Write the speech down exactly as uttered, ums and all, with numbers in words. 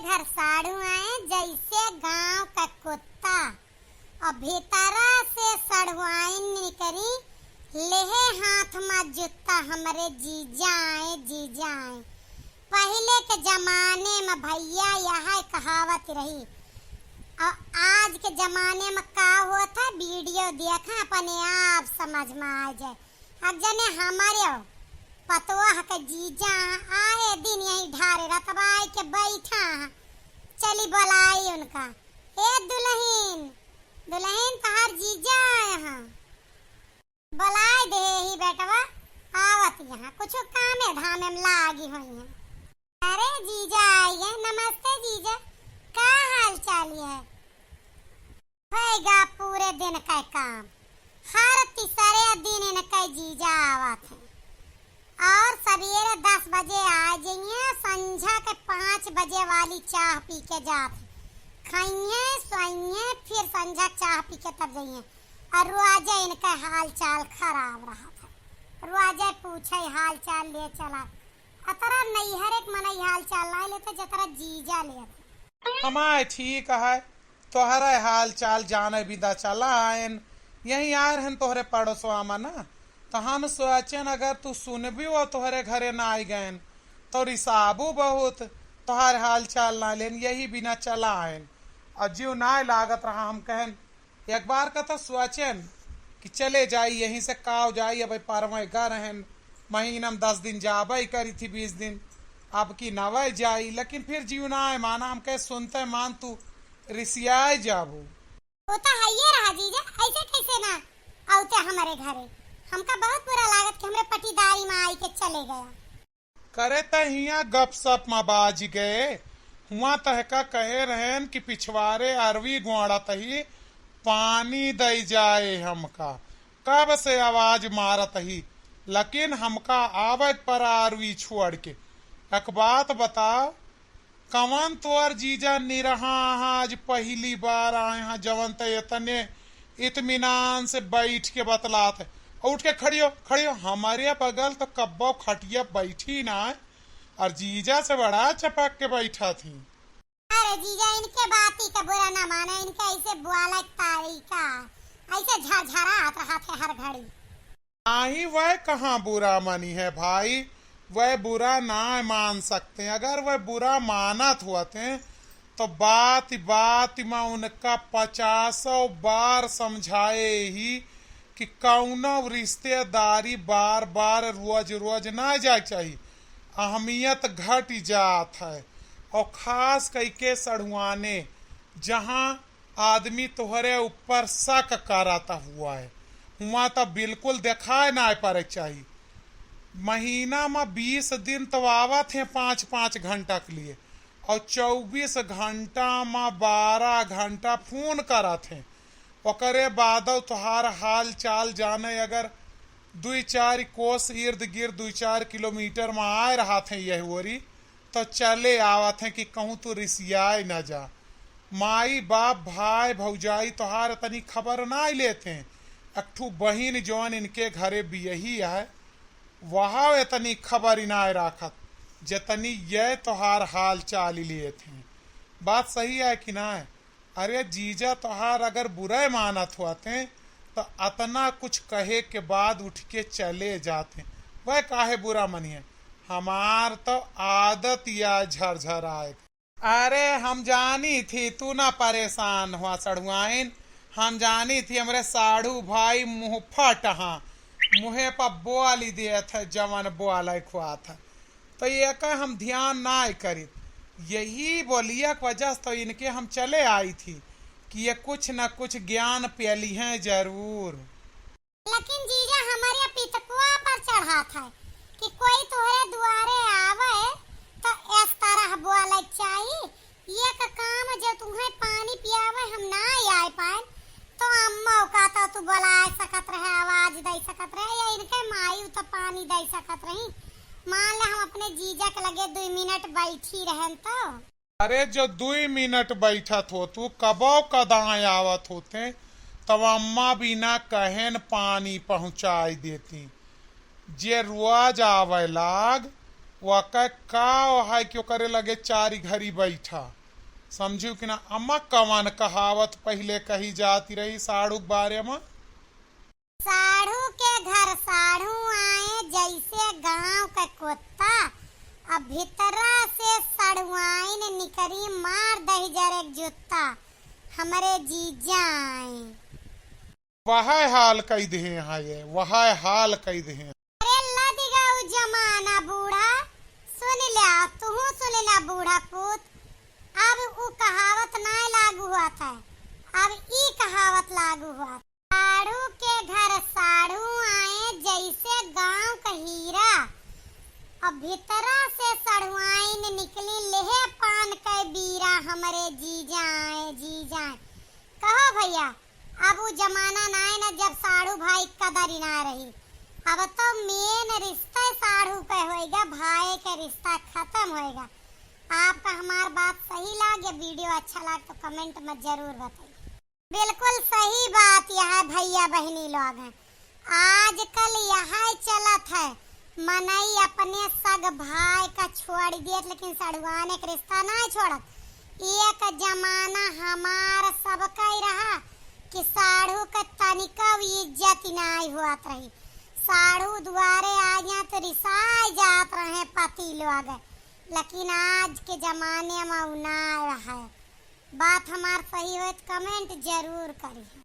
घर साढ़ू आए जैसे गांव का कुत्ता, और भीतरा से सढ़ुआइन निकरी, लेहे हाथ मा जुत्ता, हमरे जीजा आए, जीजा आए। पहिले के जमाने मा भैया यह कहावत रही, और आज के जमाने मा का होत है, वीडियो देखा, अपने आप समझ मा आ जाए। अब जने हमरे पतोह के जीजा आए दिन यही ढारे रतवा आए के बैठा हैं। चली बोलाई उनका। ए दुलहिन, दुलहिन तहार जीजा आए हैं। बोलाई दे ही बेटवा, आवत यहाँ कुछ कामे धामे में लागी हुई हैं। अरे जीजा आई है, नमस्ते जीजा, का हाल चाल है? होएगा पूरे दिन का काम। हर तीसरे दिन इनके जीजा आवत हैं और सवेरे दस बजे आ जाइए, संझा के पाँच बजे वाली चाह पी के जात हैं। खाइए, सोइए, फिर संझा चाह पी के तब जाइए। और रोजे इनका हाल चाल खराब रहत है, रोजे पूछे हाल चाल ले चला। अतरा नैहर एक मनई हाल चाल ना लेते, जतरा जीजा लेते। हमारे ठीक है, तोहरे हाल चाल जाने बिदा चला आयन। यहीं आए रहन तोहरे पड़ोसवा मा ना, तो हम सोचेन अगर तू सुनबी वो तोहरे घरे ना आई गयन, तो रिसाबू बहुत, तोहरे हाल चाल ना लेन, यही बिना चला आयन। और जीव ना लागत रहा, हम कहन एक बार का तो सोचेन कि चले जाई, यहीं से काव जाई, अब परवे गा रहन, महीना में दस दिन जाबे करी थी, बीस दिन, अब की नवे जाई, लेकिन फिर जीव ना आए माना, हम कहे सुनते मान तू रिसियाए जाबू। वो तो है ये रहा जीजा, ऐसे कैसे ना आउते हमारे घरे, हमका बहुत बुरा लागत कि हमरे पटीदारी मा आई के चले गया। करे त हियाँ गपशप मा बाज गए। हुआँ तहका कहे रहेन कि पिछवारे अरवी गोड़त ही पानी दई जाए हमका। कब से आवाज मारत ही, लेकिन हमका आवे पर अरवी छोड़ के। एक बात बताओ, कवन तोर जीजा निरहा हा, आज पहली बार आए हा, जवन त इतने इत्मीनान से बैठ के बतलात है। और उठ के खड़ियो, खड़ियो, हमारे बगल तो कब्बो खटिया बैठी ना है, और जीजा से बड़ा चपक के बैठा थी। अरे जीजा, इनके बाती का बुरा ना माने, इनके ऐसे बोला तरीका, ऐसे झरझरात रहा थे हर घड़ी। नाही, वह कहाँ बुरा मानी है भाई, वह बुरा ना मान सकते। अगर वह बुरा मानत होते तो बात बात मा उनका पचासों बार समझाए ही कि कौनो रिश्तेदारी बार बार रोज रोज ना जाए चाहिए, अहमियत घट जात है। और खास कई के सढ़ुआने, जहाँ आदमी तोहरे ऊपर शक करत हुआ है, हुआँ तो बिल्कुल देखाए ना पड़े चाहिए। महीना मा बीस दिन तो आवत हैं पाँच पाँच घंटा के लिए, और चउबीस घंटा मा बारह घंटा फोन करत हैं। ओकरे बादो तोहार हाल चाल जाने अगर दुई चार कोस इर्द गिर्द दुई चार किलोमीटर मा आए रहत हैं यह ओरी, तो चले आवत हैं कि कहूँ तू रिसियाए न जा। माई बाप भाई भौजाई तोहार तनी खबर नाई लेत हैं। एक ठू बहिन जौन इनके घरे बियही है, वह एतनी खबर नाई राखत, जेतनी ये तोहार हाल चाल लेत हैं। बात सही है कि नाई? अरे जीजा तोहार अगर बुरे मानत होते तो अतना कुछ कहे के बाद उठ के चले जाते। वह काहे बुरा मनिए, हमार तो आदत या झरझराए। अरे हम जानी थी तू ना परेशान हुआ सढ़ुआइन, हम जानी थी हमरे साढ़ू भाई मुँह फट हाँ, मुँहे पर बोली देत है जवन बोले खुआत है। तो ये का हम ध्यान ना करित। यही बोलिया के वजह से तो इनके हम चले आई थी कि ये कुछ न कुछ ज्ञान पेली हैं जरूर। लेकिन जीजा हमारे पितकुआ पर चढ़ात है कि कोई तोहरे दुआरे आवे तो इस तरह बोले चाहिए। ये का काम जो तुम्हें पानी पियावे हम ना आए पाए, तो अम्मा का तो तू बुला सकत रहे, आवाज दे सकत रहे, या इनके माई तो पानी दे सकत रही। मान ले हम अपने जीजा के लगे दुई मिनट बैठी रहन तो। अरे जो दुई मिनट बैठत हो तू, कबो कदाए आवत होते, तब अम्मा बिना कहेन पानी पहुँचाई देती। जे रोज आवे लाग, वकै का ओहाय कि ओकरे लगे चारि घरी बैठा। समझिउ कि ना? अम्मा, कवन कहावत पहिले कही जाति रही साढ़ू के बारे मा? साढ़ू के घर साढ़ू आए, जैसे गाँव के कुत्ता। अब भीतरा से सढ़ुआइन निकरी, मार दही जरे के जुत्ता, हमरे जीजा आए। वहै हाल कइ देहे हैं ये, वहै हाल कइ देहे हैं। अरे लदिगा उ जमाना बूढ़ा, सुनि ल्या, तुहूँ सुनि ल्या बूढ़ा पूत। अब उ कहावत नाय लागू होत है, अब ई कहावत लागू होत। साढ़ू के घर साढ़ू आए, जैसे गाँव का हीरा। अब भीतरा से सढ़ुआइन निकली, लेहे पान के बीरा, हमरे जीजा आए, जीजा आए। कहो भैया, अब उ जमाना नाय ना जब साढ़ू भाई कदर ही ना रही। अब तो मेन रिश्ता साढ़ू के होइगा, भाई के रिश्ता खतम होइगा। आपका हमार बात सही लागे, video अच्छा लाग तो comment में जरूर बताइए। बिल्कुल सही बात यह है भैया बहिनी लोग हैं। आजकल यहै चलत है, मनई अपने सग भाई का छोड़ दियत, लेकिन सढ़ुआने के रिश्ता नाय छोड़त। एक जमाना हमार सबकै रहा कि साढ़ू के तनिको इज्जत नाय होत रही। साढ़ू दुआरे आ गया तो रिसाय जात रहे पति लोग, लेकिन आज के जमाने में उ नाय रहे। बात हमार सही होए तो comment जरूर करिए।